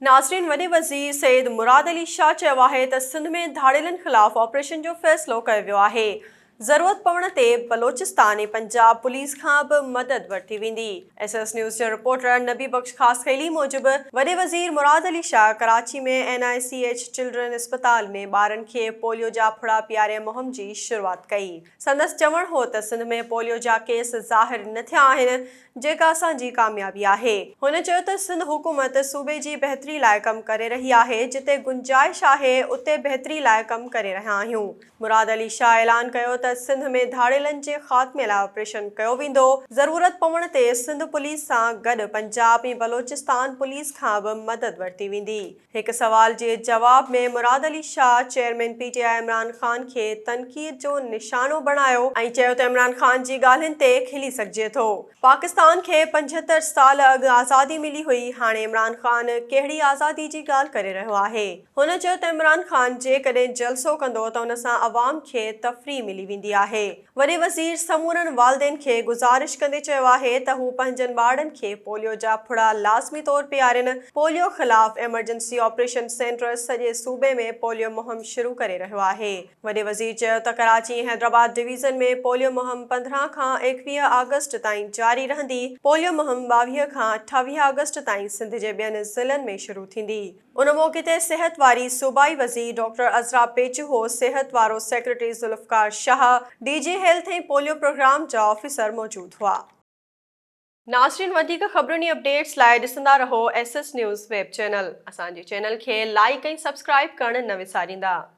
ناظرين وڏي وزير سيد مراد علي شاهه چيو آهي ته سنڌ ۾ ڌاڙيلن خلاف آپريشن جو فيصلو ڪيو ويو آهي، ضرورت پوڻ تي بلوچستان ۽ پنجاب پوليس کان به مدد ورتي ويندي. ايس ايس نيوز جي رپورٽر نبي بخش خاصخيلي موجب وڏي وزير Murad Ali Shah Karachi ۾ N I C H children اسپتال ۾ ٻارن کي پوليو جا ڦڙا پياري مهم جي شروعات ڪئي. سندس چوڻ هو ته سنڌ ۾ پوليو جا ڪيس ظاهر نه ٿيا آهن، جيڪا اسان جي ڪاميابي آهي. هن چيو ته سنڌ حڪومت صوبي جي بهتري لاء ڪم ڪري رهي آهي، جتي گنجائش آهي اتي بهتري لاء ڪم ڪري رهيا آهيون. مراد علي شاهه اعلان ڪيو ته سنڌ ۾ ڌاڙيلن جي خاتمي لاء آپريشن ڪيو ويندو، ضرورت پوڻ تي سنڌ پوليس سان گڏ پنجاب ۽ بلوچستان پوليس کان به مدد ورتي ويندي. هڪ سوال جي جواب ۾ Murad Ali Shah chairman P T I Imran Khan کي تنقيد جو نشانو بڻايو ۽ چيو ته عمران خان جي ڳالهين تي کلي سگهجي ٿو. پاڪستان کي 75 سال اڳ آزادي ملي هئي، هاڻي عمران خان ڪهڙي آزادي جي ڳالهه ڪري رهيو آهي. هن چيو ته عمران خان جيڪڏهن جلسو ڪندو ته ان سان عوام کي تفريح ملي ويندي آهي. وڏي وزير سمورن والدين کي گذارش ڪندي چيو آهي ته هو پنهنجن ٻارڙن کي پوليو جا ڦڙا لازمي طور پيارين، پوليو خلاف ايمرجنسي آپريشن سينٽر سڄي صوبي ۾ پوليو مهم شروع ڪري رهيو آهي. وڏي وزير چيو ته ڪراچي ۽ حيدرآباد ڊويزن ۾ پوليو مهم 15 کان 21 آگسٽ تائين جاري رهندي، پوليو مهم 22 کان 28 آگسٽ تائين سنڌ جي ٻين ضلعن ۾ شروع ٿيندي. ان موقعي تي صحت واري صوبائي وزير ڊاڪٽر عذرا پيچوهو، صحت وارو secretary Zulfiqar Shah, D G health ۽ polio programme جا آفيسر موجود هئا. ناظرين وڌيڪ خبرن ۽ اپڊيٽس لاء ڏسندا رهو S S news web channel. اسان جي چينل کي لائيڪ ۽ سبسڪرائيب ڪرڻ نه وساريندا.